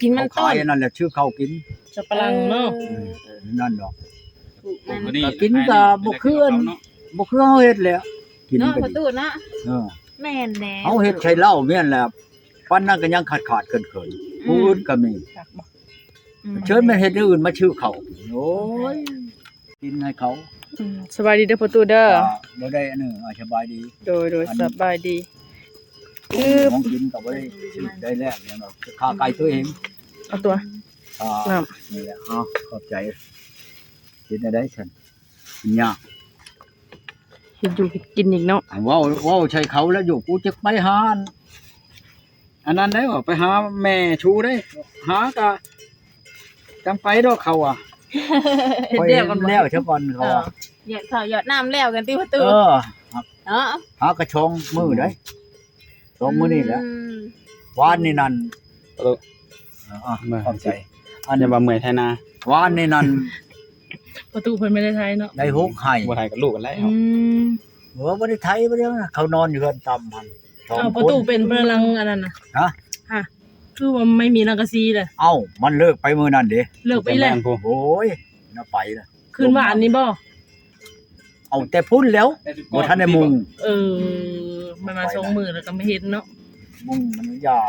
ກິນມັນຕົ້ນ ເຂົາຂາຍອັນນັ້ນແຫຼະ ຊື້ເຂົ້າກິນ ສັບປະຫຼັງເນາະ ເອີ ເອີ ນັ້ນດອກ ປູກມັນ ກໍກິນກໍບໍ່ຄືອັນ ບໍ່ຄືເຮົາເຮັດແຫຼະ ກິນ ເນາະ ກໍດີ ປະຕູເນາະ ເອີ ແມ່ນແລ້ວ ເຮົາເຮັດໃສ່ເຫຼົ້າແມ່ນແຫຼະ ປານນັ້ນກໍຍັງຂາດໆເຂີນໆ ອືມ ຜູ້ອື່ນກໍມີ ອືມ ເຊີນແມ່ນເຮັດແນວອື່ນມາຊື້ເຂົ້າ ໂອ້ຍ ກິນໃຫ້ເຂົາ ອືມ ສະບາຍດີເດີພໍ່ຕູ້ເດີ ບໍ່ໄດ້ອັນນີ້ ສະບາຍດີ ໂດຍ ໂດຍ ສະບາຍດີ ຂອງກິນກໍບໍ່ໄດ້ຊື້ໄດ້ແລ້ວ ຂ້າໄກ່ຕົວເອງ ເອົາຕົວ ອ່າ ນີ້ແຫຼະ ເອົາ ຂອບໃຈ ເຮັດແນວໃດຊັ້ນ ກິນຍາກ ເຮັດຢູ່ເຮັດກິນອີກເນາະ ເວົ້າ ເວົ້າໃສ່ເຂົາແລ້ວຢູ່ ກູຈະໄປຫາ ອັນນັ້ນໄດ້ ໄປຫາແມ່ຊູໄດ້ ຫາກະຈັ່ງໄປດອກເຂົາວ່າ ເຮັດແລ້ວກ່ອນ ຂ້ອຍເຮັດແລ້ວຊະກ່ອນເຂົາວ່າ ເອີ ຢອດເຂົ້າຢອດນ້ຳແລ້ວກັນຕິປະຕູ ເອີ ເນາະ ຫາກະສອງມື້ໄດ໋ ສອງມື້ນີ້ແຫຼະ ອືມ ວານນີ້ນັ້ນ ເອີ ຂອບໃຈ ອັນ ຢ່າວ່າເມື່ອຍໄຖນາ ວານນີ້ນັ້ນ ປະຕູເພິ່ນບໍ່ໄດ້ໄຖເນາະ ໄດ້ຫົກໄຮ່ ບໍ່ໄຖກັບລູກກັນແລ້ວ ອືມ ເອີ ບໍ່ໄດ້ໄຖ ບໍ່ໄດ້ ເຂົານອນຢູ່ເຮືອນຕ່ຳຫັ້ນ ເອົາ ປະຕູເປັນພະລັງອັນນັ້ນນະ ຮະ ຮະ ຄືວ່າໄມ່ມີສັງກະສີເດ້ ເອົ້າ ມັນເລີກໄປມື້ນັ້ນເດ້ ເລີກໄປແລ້ວ ໂອ້ຍ ນະໄປລະ ຄືນວານນີ້ບໍ່ ເອົາແຕ່ພຸ້ນແລ້ວ ບໍ່ທັນໄດ້ມຸງ ເອີ ປະມານສອງມື້ແລ້ວກໍມາເຫັນເນາະ ມຸງມັນຢາ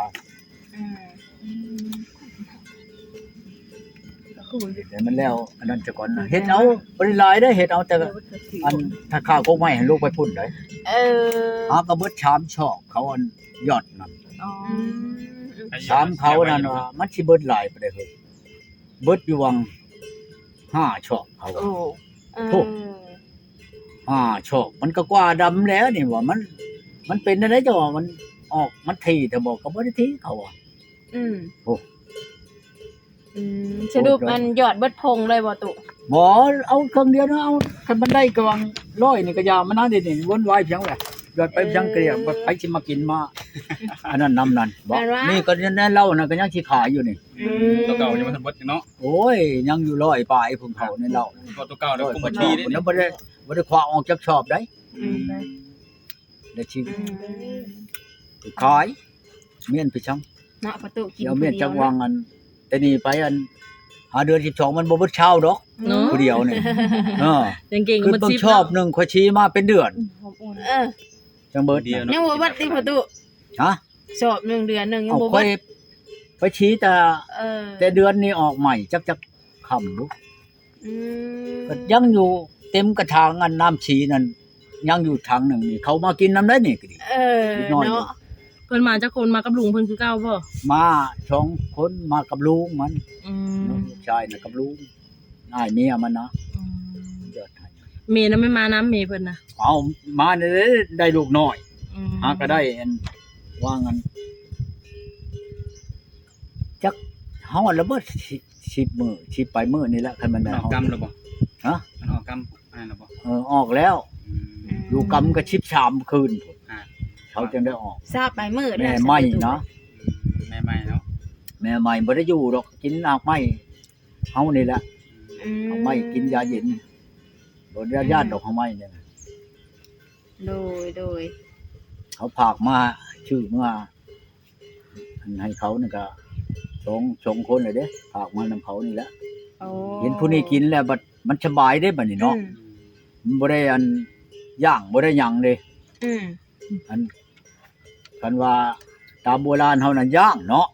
ອືມ ເຮັດໃຫ້ມັນແລ້ວ ອັນນັ້ນຊະກ່ອນ ເຮັດເອົາ ບໍ່ໄດ້ຫຼາຍເດ້ ເຮັດເອົາແຕ່ ອັນ ຖ້າຂ້າກົກໄມ້ໃຫ້ລູກໄປພຸ້ນໄດ໋ ເອີ ຫາກໍເບິດສາມຊອກ ເຂົາອັນຢອດນັ້ນ ອໍ ອືມ ສາມເຂົານັ້ນວ່າ ມັນຊິເບິດຫຼາຍປານໃດເຮີ້ຍ ເບິດຢູ່ຫວ່າງຫ້າຊອກເຂົາ ໂອ້ ເອີ ໂອ້ ຫ້າຊອກ ມັນກໍກວ່າດຳແລ້ວນີ້ວ່າ ມັນ ມັນເປັນແນວໃດເຈົ້າວ່າ ມັນອອກ ມັນຖີ່ແທ້ບໍ່ ກໍບໍ່ໄດ້ຖີ່ເຂົາວ່າ ອືມ ໂອ້ ອືມ ສະຫຼຸບມັນຢອດເບິດທົ່ງເລີຍບໍ່ຕຸ? ບໍ່ ເອົາເຄິ່ງດຽວນະ ເອົາ ຄັນມັນໄດ້ກະຫວ່າງຮ້ອຍນີ້ກະຢ່າ ມັນນະ ເດນີ້ ວົນວາຍພຽງແຫຼະ ຢອດໄປພຽງກະດຽວ ເອີ ບັດໃຜຊິມາກິນມາ ອັນນັ້ນນຳນັ້ນ ບໍ່ ແມ່ນວ່າ ນີ້ກໍໃນເລົ້ານະ ກໍຍັງຊິຂາຍຢູ່ນີ້ ອືມ ຕົວເກົ່າຍັງບໍ່ທັນເບິດເນາະ ໂອ້ຍ ຍັງຢູ່ຮ້ອຍປາຍພຸ້ນເຂົາໃນເລົ້າ ກໍຕົວເກົ່າແລ້ວກຸ້ມບັນຊີເດ້ ບໍ່ໄດ້ ບໍ່ໄດ້ຄວັກອອກຈັກຊອບໃດ ອືມ ແລ້ວຊິ ອືມ ໄປຂາຍ ມ້ຽນໄປຊັ້ນ ເນາະ ປະຕູກິນ ຊິເອົາມ້ຽນຈັກຫວ່າງອັນ ແຕ່ນີ້ໄປອັນ ຫາເດືອນສິບສອງ ມັນບໍ່ເບິດຊາວດອກ ເນາະ ຜູ້ດຽວນີ້ ເອີ ຍັງເກັ່ງ ຄືເບິ່ງຊອບໜຶ່ງ ຂ້ອຍຊີ້ມາເປັນເດືອນ ອືມ ເອີ ຈັ່ງເບິດ ຍັງບໍ່ເບິດຕິປະຕູ? ຮະ? ຊອບໜຶ່ງເດືອນໜຶ່ງຍັງບໍ່ເບິດ ຂ້ອຍໄປຊີ້ແຕ່ ເອີ ແຕ່ເດືອນນີ້ອອກໃໝ່ ຈັກ ຈັກ ຄ່ຳຢູ່ ອືມ ກໍຍັງຢູ່ເຕັມກະຖາງ ອັນນ້ຳສີນັ້ນ ຍັງຢູ່ຖັງໜຶ່ງນີ້ ເຂົາມາກິນນຳໄດ້ນີ້ກໍດີ ເອີ ເນາະ ເພິ່ນມາຈັກຄົນ ມາກັບລຸງເພິ່ນຄືເກົ່າບໍ່? ມາສອງຄົນ ມາກັບລຸງມັນ ອືມ ນ້ອງຊາຍນະກັບລຸງ ອ້າຍເມຍມັນນະ ອືມ ຍອດ ເມນະ ແມ່ນມານຳ ເມເພິ່ນນະ ເອົາ ມາໄດ້ ໄດ້ລູກນ້ອຍ ອືມ ຫາກໍໄດ້ ອັນ ວ່າງ ອັນ ຈັກຮອດລະບໍ່ ສິບ ສິບມື້ ສິບປາຍມື້ນີ້ແຫຼະ ຄັນມັນໄດ້ ມັນອອກກຳລະບໍ່? ຮະ? ມັນອອກກຳ ອັນນັ້ນລະບໍ່? ເອີ ອອກແລ້ວ ອືມ ຢູ່ກຳກໍສິບສາມຄືນພຸ້ນ ອ່າ ເຂົາຈຶ່ງໄດ້ອອກ ຊາວປາຍມື້ ແມ່ໃໝ່ນະ ອືມ ແມ່ໃໝ່ເນາະ ແມ່ໃໝ່ບໍ່ໄດ້ຢູ່ດອກ ກິນຮາກໄມ້ເຮົານີ້ແຫຼະ ອືມ ຮາກໄມ້ກິນຢາເຢັນ ບໍ່ໄດ້ຢ້ານດອກ ອືມ ຮາກໄມ້ນີ້ນະ ໂດຍ ໂດຍ ເຂົາຝາກມາ ຊື້ມາ ອັນໃຫ້ເຂົານີ້ກະສອງ ສອງຄົນແລ້ວເດ້ ຝາກມານຳເຂົານີ້ແຫຼະ ໂອ້ ເຫັນຜູ້ນີ້ກິນແລ້ວບັດມັນສະບາຍເດ້ບັດນີ້ເນາະ ອືມ ມັນບໍ່ໄດ້ອັນ ຢ້າງບໍ່ໄດ້ຫຍັງເດ້ ອືມ ອັນ ຄັນວ່າຕາມໂບລານເຮົານັ້ນ ຍ່າງເນາະ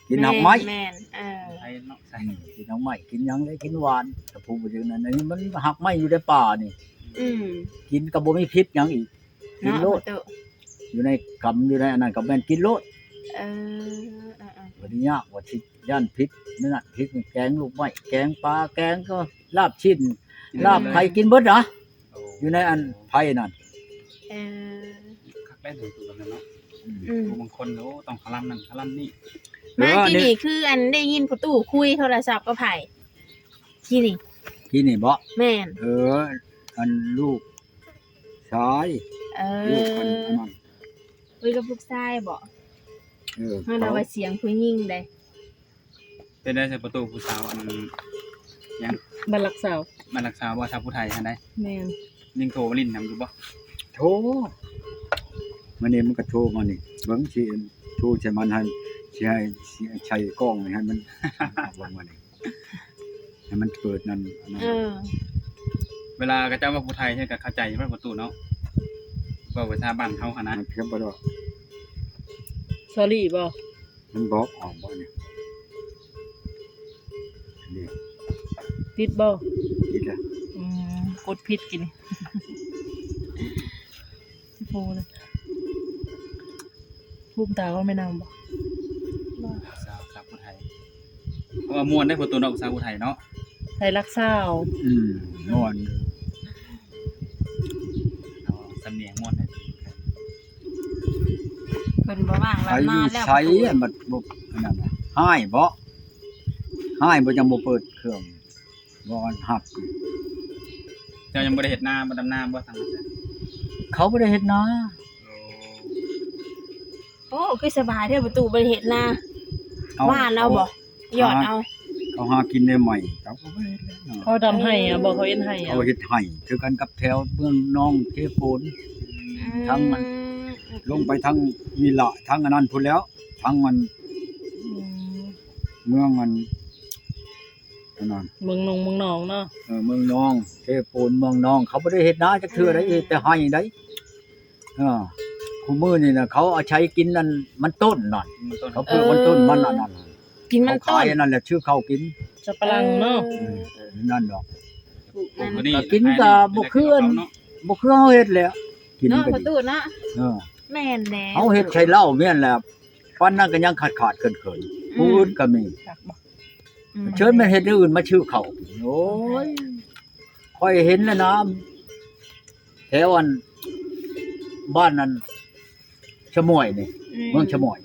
ກິນຮາກໄມ້ ແມ່ນ ແມ່ນ ເອີ ໄປເນາະ ອືມ ກິນຮາກໄມ້ ກິນຫຍັງໄດ້ ກິນຫວານ ຖ້າຜູ້ບໍ່ຖືກນັ້ນ ອັນນີ້ມັນຮາກໄມ້ຢູ່ໃນປ່ານີ້ ອືມ ກິນກໍບໍ່ມີພິດຫຍັງອີກ ກິນໂລດ ເນາະ ຢູ່ໃນກຳ ຢູ່ໃນອັນນັ້ນກໍແມ່ນກິນໂລດ ເອີ ເອີ ເອີ ບໍ່ໄດ້ຍາກວ່າຊິຢ້ານພິດ ນັ້ນນະ ພິດນີ້ແກງລູກໄມ້ ແກງປາ ແກງກໍລາບຊີ້ນ ກິນເລີຍ ລາບໄຂ່ ກິນເບິດນະ ໂອ້ ຢູ່ໃນອັນໄຂ່ນັ້ນ ເອີ ຄັກແລ້ວ ເນາະ ອືມ ອືມ ຜູ້ບາງຄົນ ໂອ້ ຕ້ອງຄະລຳນັ້ນຄະລຳນີ້ ມາ ເອີ ທີ່ນີ້ຄືອັນໄດ້ຍິນພໍ່ຕູ້ຄຸຍໂທລະສັບກັບໃຜ? ທີ່ນີ້ ທີ່ນີ້ບໍ? ແມ່ນ ເອີ ອັນລູກຊາຍ ເອີ ລູກອັນ ອັນນັ້ນ ຄຸຍກັບລູກຊາຍບໍ? ເອີ ເຮົາລະວ່າສຽງຜູ້ຍິງເດ້ ເປັນໄດ້ໃສປະຕູຜູ້ສາວ ອັນຫຍັງ ບ້ານລັກສາວ ບ້ານລັກສາວບໍ່? ສາວຜູ້ໄທຫັ້ນໃດ໋ ແມ່ນ ຍັງໂທມາຫຼິ້ນນຳຢູ່ບໍ່? ໂທ ມື້ນີ້ມັນກໍໂທມານີ້ ເບິ່ງຊິໂທໃສ່ມັນຫັ້ນ ຊິໃຫ້ ຊິໃສ່ກ້ອງນີ້ໃຫ້ມັນ ເອົາລົງມານີ້ ໃຫ້ມັນເປີດນັ້ນ ອັນນັ້ນ ເອີ ເວລາເຂົາເຈົ້າເວົ້າຜູ້ໄທເຮົາກໍເຂົ້າໃຈຢູ່ບໍ່ປະຕູເນາະ ເວົ້າພາສາບ້ານເຮົາຫັ້ນນະ ມັນພຽງບໍ່ດອກ Sorry ບໍ່? ມັນບອກອອກບໍ່ນີ້? ນີ້ ຕິດບໍ່? ຕິດແລ້ວ ອືມ ກົດຜິດກີ້ນີ້ ໂອ້ ພູມຕາກໍແມ່ນນຳບໍ່? ບໍ່ ສາວ ສາວຜູ້ໄທ ເພາະວ່າມ່ວນໄດ໋ ປະຕູເນາະ ສາວຜູ້ໄທເນາະ ໄທລັກສາວ ອືມ ມ່ວນ ເອົາ ສຳນຽງມ່ວນໄດ໋ ເພິ່ນບໍ່ວ່າງລຳນາແລ້ວ ໃສ ປະຕູ ອັນບັດບໍ່ ອັນນັ້ນນະ ຮ້າຍບໍ່? ຮ້າຍບໍ່ ຈັ່ງບໍ່ເປີດເຄື່ອງ ບໍ່ຮັກ ເຈົ້າຍັງບໍ່ໄດ້ເຮັດນາ ບໍ່ດຳນາບໍ່ ທາງນັ້ນ? ເຂົາບໍ່ໄດ້ເຮັດນາ ໂອ້ ໂອ້ ຄືສະບາຍແທ້ ປະຕູບໍ່ໄດ້ເຮັດນາ ຫວ່ານເອົາບໍ່? ຢອດເອົາ ເຂົາຫາກິນໄດ້ໃໝ່ ເຂົາກໍບໍ່ເຮັດແລ້ວເນາະ ເຂົາດຳໄຮ່ເອົາບໍ່? ເຂົາເຮັດໄຮ່ເອົາ ເຂົາເຮັດໄຮ່ຄືກັນກັບແຖວເມືອງນອງ ເທໂປນ ອືມ ທາງນັ້ນ ອືມ ລົງໄປທາງວິລະ ທາງອັນນັ້ນພຸ້ນແລ້ວ ທາງອັນ ອືມ ເມືອງອັນ ອັນນັ້ນ ເມືອງນົງ ເມືອງນອງເນາະ ເອີ ເມືອງນອງ ເທໂປນ ເມືອງນອງ ເຂົາບໍ່ໄດ້ເຮັດນາຈັກເທື່ອໃດ໋ ອືມ ເຮັດແຕ່ໄຮ່ໃດ໋ ເອີ ຄູ່ມື້ນີ້ນະ ເຂົາອາໄສກິນອັນມັນຕົ້ນນັ້ນ ມັນຕົ້ນ ເຂົາປູກມັນຕົ້ນ ເອີ ມັນອັນນັ້ນ ກິນມັນຕົ້ນ ເຂົາຂາຍອັນນັ້ນແຫຼະ ຊື້ເຂົ້າກິນ ສັບປະຫຼັງເນາະ ເອີ ເອີ ນັ້ນດອກ ປູກມັນ ກໍກິນກໍບໍ່ຄືອັນ ບໍ່ຄືເຮົາເຮັດແຫຼະ ກິນກໍດີ ເນາະ ປະຕູເນາະ ເອີ ແມ່ນແລ້ວ ເຮົາເຮັດໃສ່ເຫຼົ້າແມ່ນແຫຼະ ປານນັ້ນກໍຍັງຂາດໆເຂີນໆ ອືມ ຜູ້ອື່ນກໍມີ ອືມ ເຊີນແມ່ນເຮັດແນວອື່ນມາຊື້ເຂົ້າ ໂອ້ຍ ຂ້ອຍເຫັນແລ້ວນະ ແຖວອັນ ບ້ານນັ້ນ ຊະໝວຍນີ້ ອືມ ເມືອງຊະໝວຍ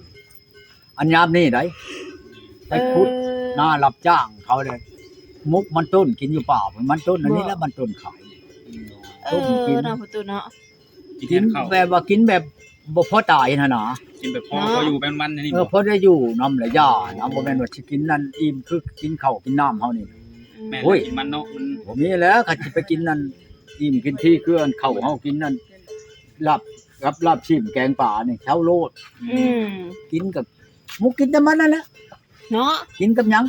ອັນຍາມນີ້ໃດ໋ ໄປຂຸດ ເອີ ນາຮັບຈ້າງເຂົາເດ້ ໝົກມັນຕົ້ນກິນຢູ່ປ່າ ມັນຕົ້ນອັນນີ້ແຫຼະ ມັນຕົ້ນຂາຍ ອືມ ຕົ້ມກິນ ເອີ ເນາະ ປະຕູເນາະ ກິນແບບວ່າກິນແບບບໍ່ພໍຕາຍຫັ້ນນະ ກິນແບບພໍ ພໍຢູ່ໄປວັນໆ ນີ້ ເອີ ບໍ່ ພໍໄດ້ຢູ່ນຳລະຢານະ ບໍ່ແມ່ນວ່າຊິກິນນັ້ນອີ່ມຄືກິນເຂົ້າກິນນ້ຳເຮົານີ້ ອືມ ແມ່ນ ໂອ້ຍ ກິນມັນເນາະ ມັນບໍ່ມີແລ້ວ ຄັນຊິໄປກິນນັ້ນອີ່ມກິນທີ່ ຄືອັນເຂົ້າເຮົາກິນນັ້ນ ລາບ ກັບລາບຊີ້ນແກງປານີ້ເຊົາໂລດ ອືມ ກິນກັບໝູກິນແຕ່ມັນນັ້ນແຫຼະ ເນາະ ກິນກັບຫຍັງ?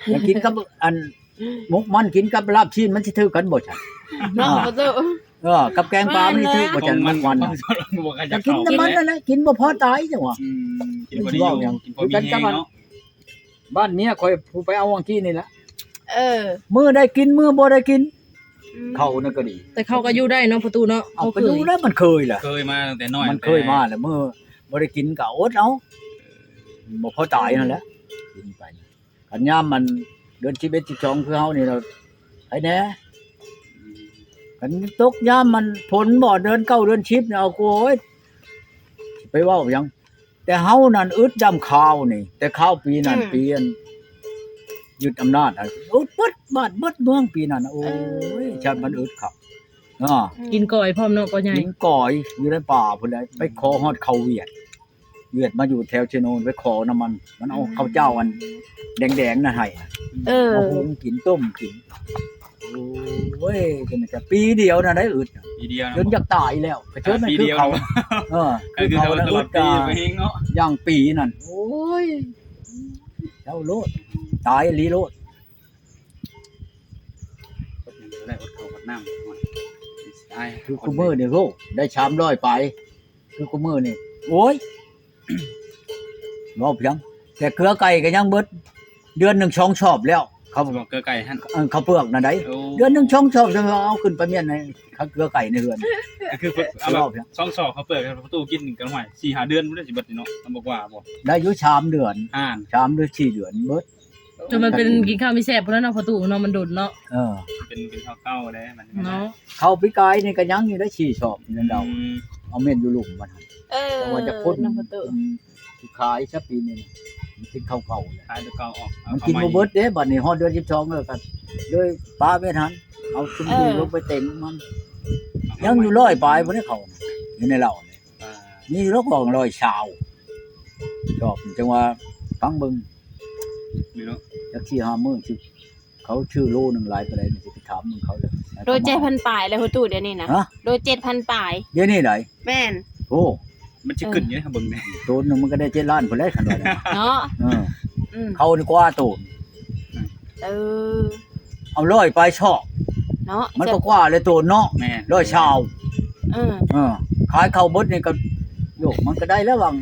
ແລ້ວກິນກັບອັນໝົກມັນ ກິນກັບລາບຊີ້ນ ມັນຊິຖືກກັນບໍ່ຊັ້ນ? ເນາະ ເອີ ປະຕູ ເອີ ກັບແກງປາ ແມ່ນແລ້ວ ມັນຊິຖືກບໍ່ຊັ້ນ? ໝົກມັນ ໝົກມັນ ບໍ່ຂະຫຍັບ ແລ້ວກິນແຕ່ມັນນັ້ນແຫຼະ ກິນບໍ່ພໍຕາຍຈັ່ງຫວະ ອືມ ກິນບໍ່ໄດ້ຢູ່ ກິນພໍມີແຮງເນາະ ບ້ານເມຍຂ້ອຍຜູ້ໄປເອົາຫວ່າງກີ້ນີ້ແຫຼະ ເອີ ມື້ໄດ້ກິນ ມື້ບໍ່ໄດ້ກິນ ອືມ ເຂົ້ານັ້ນກໍດີ ແຕ່ເຂົາກໍຢູ່ໄດ້ເນາະ ປະຕູເນາະ ເອົາ ເຂົາກໍຢູ່ແລ້ວ ມັນເຄີຍແຫຼະ ເຄີຍມາຕັ້ງແຕ່ນ້ອຍ ມັນເຄີຍມາແລ້ວ ມື້ບໍ່ໄດ້ກິນກໍອົດເອົາ ບໍ່ພໍຕາຍຫັ້ນແຫຼະ ກິນໄປ ຄັນຍາມມັນເດືອນສິບເອັດ ສິບສອງ ຄືເຮົານີ້ລະ ໃຜແດ່ ຄັນຕົກຍາມມັນຝົນບໍ່ ເດືອນເກົ້າ ເດືອນສິບ ນີ້ ເອົາ ໂອ້ຍ ຊິໄປເວົ້າຫຍັງ ແຕ່ເຮົານັ້ນອຶດຢາມຄາວນີ້ ແຕ່ຄາວປີນັ້ນ ອືມ ປີອັນຍຶດອຳນາດຫັ້ນ ອຶດເບິດບ້ານເບິດເມືອງປີນັ້ນ ໂອ້ຍ ເອີ ຊາດມັນອຶດຄັກເນາະ ອືມ ກິນກ້ອຍພ້ອມເນາະ ພໍ່ໃຫຍ່ ກິນກ້ອຍຢູ່ໃນປ່າພຸ້ນແຫຼະ ອືມ ໄປຂໍຮອດເຂົ້າຫວຽດ ຫວຽດມາຢູ່ແຖວເຊໂນ ໄປຂໍນຳມັນ ມັນເອົາ ອືມ ເຂົ້າເຈົ້າອັນແດງໆນັ້ນໃຫ້ ເອີ ມາຫຸງກິນ ຕົ້ມກິນ ໂອ້ຍ ຈັ່ງນັ້ນກະປີດຽວນັ້ນໄດ໋ອຶດ ປີດຽວນະ ຈົນຢາກຕາຍແລ້ວ ກະເຊີນມັນຄືເຂົາ ເອີ ຄືເຂົານະ ອຶດກະຢ່າງປີນັ້ນ ໂອ້ຍ ເຈົ້າໂລດ ຕາຍອີ່ຫຼີໂລດ ອດຫຍັງກໍໄດ້ ອດເຂົ້າອດນ້ຳ ໂອ້ຍ ຊິຕາຍ ຄືຄູ່ມື້ນີ້ ໂອ້ ໄດ້ສາມຮ້ອຍປາຍ ຄືຄູ່ມື້ນີ້ ໂອ້ຍ ເວົ້າພຽງ ແຕ່ເກືອໄກ່ກໍຍັງເບິດ ເດືອນໜຶ່ງສອງຊອບແລ້ວ ເຂົາ ເກືອໄກ່ຫັ້ນ ເອີ ເຂົ້າເປືອກນັ້ນໃດ໋ ໂອ້ ເດືອນໜຶ່ງສອງຊອບ ຈັ່ງເອົາຂຶ້ນໄປມ້ຽນໃນເກືອໄກ່ໃນເຮືອນ ກໍຄືເພິ່ນເອົາ ເວົ້າພຽງ ສອງຊອບເຂົ້າເປືອກ ປະຕູກິນກໍຫ້ວຍ ສີ່ຫ້າເດືອນພຸ້ນແຫຼະ ຊິເບິດນີ້ເນາະ ມັນບໍ່ກວ່າບໍ່ ໄດ້ຢູ່ສາມເດືອນ ອ່ານ ສາມຫຼືສີ່ເດືອນເບິດ ຈົນມັນເປັນກິນເຂົ້າມີແຊບພຸ້ນແຫຼະເນາະ ປະຕູເນາະ ມັນດົນເນາະ ເອີ ເປັນ ເປັນເຂົ້າເກົ່າແລ້ວມັນເນາະ ເຂົ້າປີກາຍນີ້ກໍຍັງຢູ່ໄດ້ສີ່ຊອບ ອືມ ນັ້ນດອກ ເອົາເມັດຢູ່ລຸ່ມມັນ ເອີ ແຕ່ວ່າຈະພົ້ນ ເນາະ ປະຕູ ເປັນ ຊິຂາຍຊະປີນີ້ ມັນກິນເຂົ້າເກົ່າແລ້ວ ຂາຍແຕ່ເກົ່າອອກ ມັນກິນບໍ່ເບິດເດ້ ບາດນີ້ຮອດເດືອນສິບສອງແລ້ວກໍເລີຍປະເມັດຫັ້ນ ເອົາຊຸມ ເອີ ທີ່ລົງໄປເຕັງມັນ ຍັງຢູ່ຮ້ອຍປາຍພຸ້ນເດ້ເຂົ້າ ຢູ່ໃນເຫຼົ້ານີ້ ອ່າ ມີຢູ່ດອກ ຮ້ອຍຊາວ ດອກ ຈັ່ງວ່າຟັງເບິ່ງ ນີ້ເນາະ ຈັກສີ່ຫ້າມື້ຊິ ເຂົາຊື້ໂລໜຶ່ງຫຼາຍປານໃດ ຊິໄປຖາມເບິ່ງເຂົາເລີຍ ໂລເຈັດພັນປາຍແລ້ວ ປະຕູ ດຽວນີ້ນະ ຮະ ໂລເຈັດພັນປາຍ ດຽວນີ້ໃດ ແມ່ນ ໂອ້ ມັນຊິຂຶ້ນຢູ່ໃດ ເຮົາເບິ່ງແດ່. ໂຕໜຶ່ງມັນກໍໄດ້ເຈັດລ້ານພຸ້ນແຫຼະ ຄັນວ່າ. ເນາະ ເອີ ອືມ ເຂົານີ້ກວ່າໂຕ. ເອີ ເອົາຮ້ອຍປາຍຊອກເນາະ ມັນກໍກວ່າແລ້ວໂຕເນາະ. ແມ່ນ ຮ້ອຍຊາວ. ເອີ ເອີ ຂາຍເຂົ້າເບິດນີ້ກໍ ໂຍກ ມັນກໍໄດ້ແລ້ວຫວ່າງ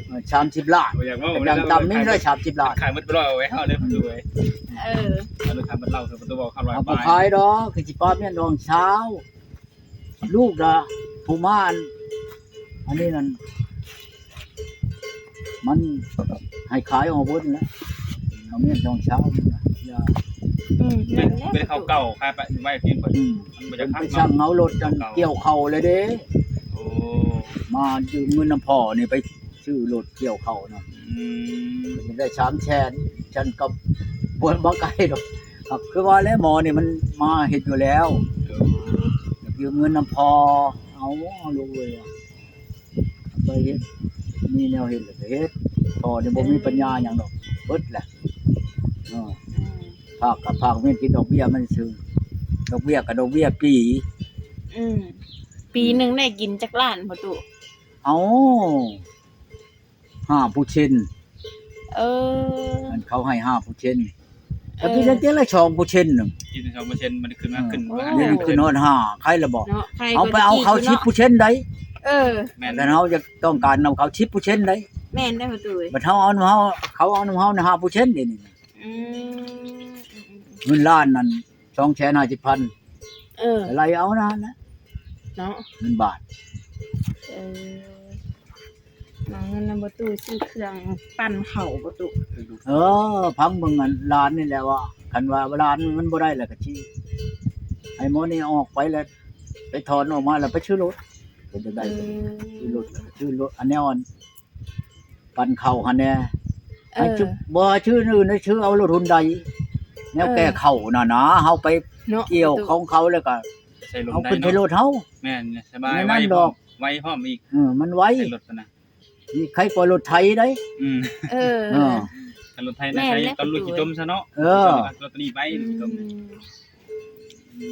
ເອີ ສາມສິບລ້ານ. ບໍ່ຢາກເວົ້າ ຢ່າງຕ່ຳນີ້ໄດ້ສາມສິບລ້ານ. ຂາຍໝົດໄປຮ້ອຍ ເອົາໄວ້ເຮົາເດີປະຕູເອີຍ. ເອີ ເອົາເລີຍ ຂາຍໝົດເຮົາເດີປະຕູ ເວົ້າຄຳຮ້ອຍປາຍ. ເຮົາບໍ່ຂາຍດອກ ຄືຊິປ້າແມ່ນດອງຊາວ. ລູກລະຜູ້ມາ ອັນນີ້ນັ້ນ ມັນໃຫ້ຂາຍອອກເບິດແລ້ວ ເອົາເມຍນທອງເຊົ້ານີ້ນະ. ຢ່າ ອືມ ແມ່ນແລ້ວ ເປັນເຂົາເກົ່າຂາຍໄປໄວ້ທີ່ເພິ່ນ. ອືມ ມັນບໍ່ຢາກ ເພິ່ນໄປສັ່ງເອົາລົດອັນກ່ຽວເຂົ້າເລີຍເດ້. ໂອ້ ມາຢືມເງິນນຳພໍ່ນີ້ໄປ ຊື້ລົດກ່ຽວເຂົ້ານະ. ອືມ ໄດ້ສາມແສນ ຊັ້ນກໍບໍ່ມາໄກດອກ. ກໍຄືວ່າແຫຼະ ໝໍນີ້ມັນມາເຮັດຢູ່ແລ້ວ. ເອີ ຢາກຢືມເງິນນຳພໍ່ ເອົາລູກເອີຍ ໄປເຮັດ ມີແນວເຮັດແລ້ວກໍເຮັດ. ພໍ່ນີ້ບໍ່ມີປັນຍາຫຍັງດອກ ເບິດແຫຼະ. ເອີ ອືມ ຝາກກໍຝາກເມັນກິນດອກເບ້ຍມັນຊື່ ດອກເບ້ຍກໍດອກເບ້ຍປີ. ອືມ ປີໜຶ່ງໄດ້ກິນຈັກລ້ານພໍ່ຕູ້? ເອົາ ຫ້າເປີເຊັນ. ເອີ ອັນເຂົາໃຫ້ຫ້າເປີເຊັນ ເອີ ກໍກິນໄດ້ເທື່ອລະສອງເປີເຊັນໜຶ່ງ ກິນສອງເປີເຊັນ ມັນຂຶ້ນມາ ເອີ ຂຶ້ນ ໂອ້ ມັນຂຶ້ນຮອດຫ້າ ໃຄລະບໍ່? ເນາະ ເຮົາໄປເອົາເຂົາສິບເປີເຊັນໃດ. ເອີ ແມ່ນ ແຕ່ເຮົາຢາກຕ້ອງການນຳເຂົາສິບເປີເຊັນໃດ. ແມ່ນໄດ໋ພໍ່ຕູ້. ບັດເຮົາເອົານຳເຮົາ ເຂົາເອົານຳເຮົານະ ຫ້າເປີເຊັນເດນີ້. ອືມ ເງິນລ້ານນັ້ນ ສອງແສນຫ້າສິບພັນ. ເອີ ໄລ່ເອົານັ້ນແຫຼະເນາະ ເງິນບາດ. ເອີ ມາເງິນນຳພໍ່ຕູ້ຊື້ເຄື່ອງປັ່ນເຂົ້າພໍ່ຕູ້. ເອີ ຟັງເບິ່ງອັນຫຼານນີ້ແຫຼະວ່າ ຄັນວ່າຫຼານມັນບໍ່ໄດ້ແລ້ວກໍຊິໃຫ້ໝໍນີ້ອອກໄປແລ້ວ ໄປຖອນອອກມາແລ້ວໄປຊື້ລົດ ເປັນຈັ່ງໃດ. ເອີ ຊື້ລົດ ຊື້ລົດ ອັນແນວອັນ ປັ່ນເຂົ້າຫັ້ນແດ່. ເອີ ໃຫ້ຊື້ ບໍ່ໃຫ້ຊື້ອື່ນ ໃຫ້ຊື້ເອົາລົດຮຸນໄດ ແນວ ເອີ ແກ່ເຂົ້ານັ້ນນະ ເຮົາໄປ ເນາະ ກ່ຽວຂອງເຂົາແລ້ວກໍ ໃສ່ລົດ ເອົາຂຶ້ນໃສ່ລົດເຮົາ. ແມ່ນ ສະບາຍ ໄວພ້ອມ ໄວພ້ອມອີກ. ເອີ ມັນໄວ ໃສ່ລົດນະ ນີ້ໃຄກວ່າລົດໄຖໄດ໋. ອືມ ເອີ ເອີ ຄັນລົດໄຖນະ ໃຊ້ຕອນລຸດຂີ້ຕົມຊະເນາະ. ເອີ ລົດໂຕນີ້ໄວ ອືມ ຂີ້ຕົມ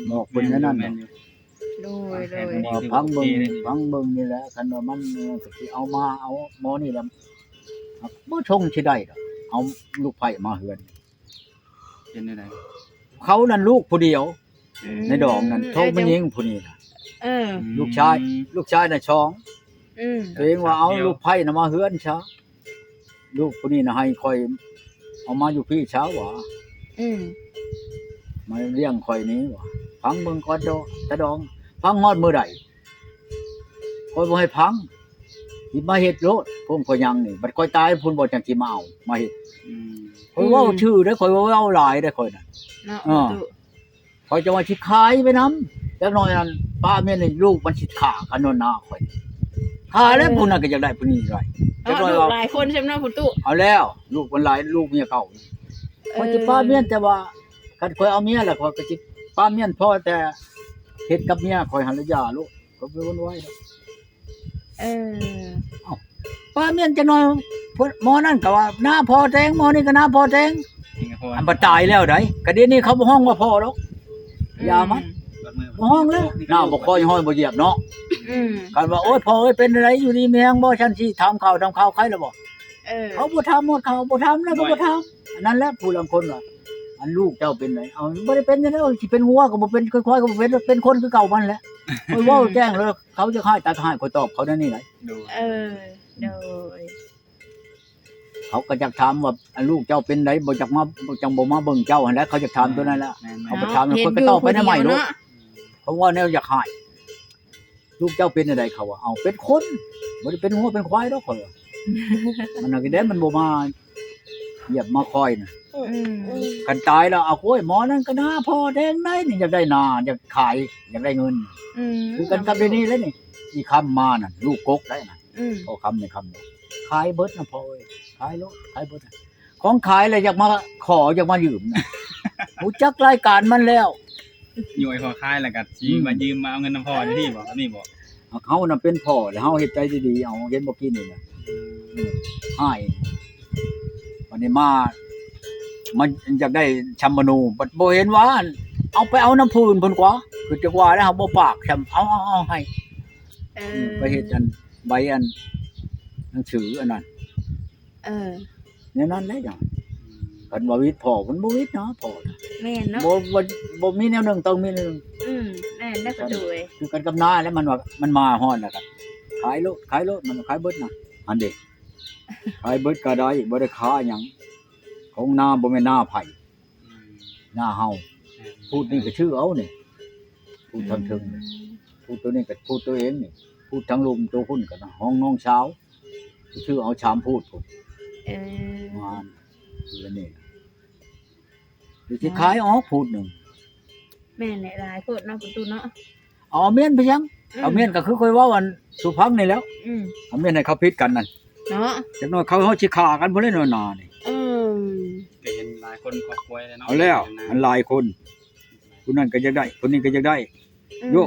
ບອກເພິ່ນແນວນັ້ນ. ແມ່ນຢູ່ ໂດຍ ໂດຍ ຟັງເບິ່ງ ຟັງເບິ່ງນີ້ແຫຼະ ຄັນວ່າມັນ ເອີ ກໍຊິເອົາມາ ເອົາໝໍນີ້ລະ ບໍ່ຊົງຊິໄດ້ດອກ ເອົາລູກໃພ້ມາເຮືອນ. ເປັນແນວໃດ? ເຂົານັ້ນລູກຜູ້ດຽວ ອືມ ໃນດອງນັ້ນ ໂທ ແມ່ຍິງຜູ້ນີ້ນະ. ເອີ ລູກຊາຍ ອືມ ລູກຊາຍນະສອງ. ອືມ ຕົວເອງວ່າເອົາລູກໃພ້ນະມາເຮືອນຊະ ລູກຜູ້ນີ້ນະໃຫ້ຂ້ອຍເອົາມາຢູ່ພີ້ຊະວ່າ. ອືມ ມາລ້ຽງຂ້ອຍນີ້ວ່າ. ຟັງເບິ່ງກ່ອນເຈົ້າຕາດອງ ຟັງຮອດມື້ໃດ? ຂ້ອຍບໍ່ໃຫ້ຟັງ ຊິມາເຮັດໂລດ ພວກຂ້ອຍຍັງນີ້ ບັດຂ້ອຍຕາຍພຸ້ນບໍ່ ຈັ່ງຊິມາເອົາມາເຮັດ. ອືມ ຂ້ອຍເວົ້າ ອືມ ຊື່ເດ້ ຂ້ອຍບໍ່ເວົ້າຫຼາຍເດ້ ຂ້ອຍນະ ເນາະ ເອີ ປະຕູ. ຂ້ອຍຈະວ່າຊິຂາຍໄປນຳ ຈັກໜ້ອຍນັ້ນ ປ້າແມ່ນໃຫ້ລູກມັນຊິຂ້າກັນນອນໜ້າຂ້ອຍ ຂ້າແລ້ວ ເອີ ຜູ້ນັ້ນກໍຢາກໄດ້ ຜູ້ນີ້ຢາກໄດ້. ເອົາ ຈັກໜ້ອຍວ່າ ລູກຫຼາຍຄົນຊຳເນາະ ພຸ້ນຕູ້. ເອົາແລ້ວ ລູກມັນຫຼາຍ ລູກເມຍເກົ່າ. ເອີ ຂ້ອຍຊິປ້າແມ່ນ ແຕ່ວ່າຄັນຂ້ອຍເອົາເມຍແລ້ວ ຂ້ອຍກໍຊິປ້າແມ່ນ ພໍແຕ່ເຮັດກັບເມຍຂ້ອຍຫັ້ນລະຢ່າໂລດ ຂ້ອຍບໍ່ຫວັ່ນໄຫວດອກ. ເອີ ເອົ້າ ປ້າແມ່ນຈັກໜ້ອຍ ໝໍນັ້ນກໍວ່ານ້າພໍ່ແຕງ ໝໍນີ້ກໍນ້າພໍ່ແຕງ. ອັນບໍ່ຕາຍແລ້ວໃດ ກະດຽວນີ້ເຂົາບໍ່ຮ້ອງວ່າພໍ່ດອກ ອືມ ຢ່າມັນ ບໍ່ຮ້ອງແລ້ວ ນ້າບໍ່ຄ່ອຍຫ້ອຍບໍ່ຢຽບເນາະ. ອືມ ຄັນວ່າ ໂອ້ຍ ພໍ່ເອີຍ ເປັນຈັ່ງໃດ ຢູ່ດີມີແຮງບໍ່ ຊັ້ນຊິຖາມຂ່າວ ຖາມຂ່າວ ໄຄລະບໍ່? ເອີ ເຂົາບໍ່ຖາມໝົດ ເຂົາບໍ່ຖາມແລ້ວ ກໍບໍ່ຖາມ. ອັນນັ້ນແຫຼະ ຜູ້ລາງຄົນວ່າ ອັນລູກເຈົ້າເປັນໃດ? ເອົາ ບໍ່ໄດ້ເປັນຫຍັງ ຊິເປັນງົວກໍບໍ່ເປັນ ຄວາຍກໍບໍ່ເປັນ ເປັນຄົນຄືເກົ່າມັນແຫຼະ. ຂ້ອຍເວົ້າແຈ້ງເລີຍ ເຂົາຈະຮ້າຍຕາຍກໍຮ້າຍ ຂ້ອຍຕອບເຂົາແນວນີ້ໄດ໋. ໂດຍ ເອີ ໂດຍ ເຂົາກໍຢາກຖາມວ່າ ອັນລູກເຈົ້າເປັນໃດ ບໍ່ຈັກມາ ຈັ່ງບໍ່ມາເບິ່ງເຈົ້າຫັ້ນແຫຼະ ເຂົາຢາກຖາມຕົວນັ້ນແຫຼະ. ແມ່ນໆ ເຂົາໄປຖາມ ເນາະ ຂ້ອຍກໍຕອບໄປແນວໃໝ່ໂລດ. ເພາະວ່າແນວຢາກຮ້າຍ ລູກເຈົ້າເປັນແນວໃດ ເຂົາວ່າ ເອົາ ເປັນຄົນ ບໍ່ໄດ້ເປັນງົວເປັນຄວາຍດອກ ຂ້ອຍວ່າ. ມັນນັ້ນແຫຼະ ມັນບໍ່ມາຢຽບມາຄອຍນະ. ອືມ ຄັນຕາຍແລ້ວ ເອົາ ໂອ້ຍ ໝໍນັ້ນກໍໜ້າພໍ່ແດງໃດ໋ ນີ້ຢາກໄດ້ໜ້າ ຢາກຂາຍ ຢາກໄດ້ເງິນ. ອືມ ຄືກັນກັບດຽວນີ້ແຫຼະນີ້ ອີຄຳມານັ້ນ ລູກກົກໄດ໋ນະ. ອືມ ພໍ່ຄຳ ແມ່ຄຳ ຂາຍເບິດນະພໍ່ເອີຍ ຂາຍໂລດ ຂາຍເບິດນະ. ຂອງຂາຍແລ້ວຢາກມາຂໍ ຢາກມາຢືມນະ ຮູ້ຈັກລາຍການມັນແລ້ວ. ໂຍຍພໍຂາຍແລ້ວກໍຊິ ອືມ ມາຢືມມາເອົາເງິນນຳພໍ່ຈັ່ງຊີ້ບໍ່? ແບບນີ້ບໍ່? ເຮົານະເປັນພໍ່ແລ້ວ ເຮົາເຮັດໃຈດີໆ ເອົາ ເຫັນບໍ່ກີ້ນີ້ນະ ອືມ ໃຫ້ ບັດນີ້ມາ ມັນຢາກໄດ້ຊຳມະໂນ ບັດບໍ່ເຫັນວ່າ ເອົາໄປເອົານຳຜູ້ອື່ນເພິ່ນກວ່າ ຄືຈັກວ່າແລ້ວ ເຮົາບໍ່ປາກຊຳ ເອົາ ເອົາ ເອົາໃຫ້. ເອີ ອືມ ໄປເຮັດອັນ ໃບອັນໜັງສືອັນນັ້ນ ເອີ ແນວນັ້ນແຫຼະຫຍັງ ຄັນວ່າວິດພໍ່ ມັນບໍ່ວິດນະ ພໍ່ນະ ແມ່ນເນາະ ບໍ່ ບໍ່ ບໍ່ມີແນວໜຶ່ງ ຕ້ອງມີແນວໜຶ່ງ ອືມ ແມ່ນແລ້ວປະຕູເອີຍ ຄືກັນກັບນາແຫຼະ ມັນວ່າ ມັນມາຮອດແລ້ວກໍຂາຍໂລດ ຂາຍໂລດ ມັນຂາຍເບິດນະ ຫັ້ນເດ້ ຂາຍເບິດກໍໄດ້ ບໍ່ໄດ້ຄາຫຍັງ ຂອງນາບໍ່ແມ່ນນາໃຜ ອືມ ນາເຮົາ ແມ່ນ ພູດນີ້ກໍຊື່ເອົານີ້ ພູດທາງເທິງນີ້ ອືມ ພູດໂຕນີ້ກໍພູດໂຕເອງນີ້ ພູດທາງລຸ່ມໂຕພຸ້ນກໍນະ ຂອງນ້ອງສາວ ຊື່ເອົາສາມພູດພຸ້ນ ເອີ ງາມ ຄືອັນນີ້ ເອີ ຊິຂາຍອອກພູດໜຶ່ງ ແມ່ນແຫຼະ ຫຼາຍໂພດເນາະ ປະຕູເນາະ ເອົາອາມຽນໄປຫຍັງ ອືມ ອາມຽນກໍຄືຂ້ອຍເວົ້າອັນສູ່ຟັງນີ້ແຫຼ້ວ ອືມ ອາມຽນໃຫ້ເຂົາຜິດກັນນັ້ນເນາະ ຈັກໜ້ອຍເຂົາ ເຮົາຊິຂ້າກັນພຸ້ນແຫຼະເນາະ ນານີ້ ອືມ ກໍເຫັນຫຼາຍຄົນຄອບຄົວແຫຼະເນາະ ເອົາແລ້ວ ມັນຫຼາຍຄົນ ຜູ້ນັ້ນກໍຢາກໄດ້ ຄົນນີ້ກໍຢາກໄດ້ ອືມ ໂຍ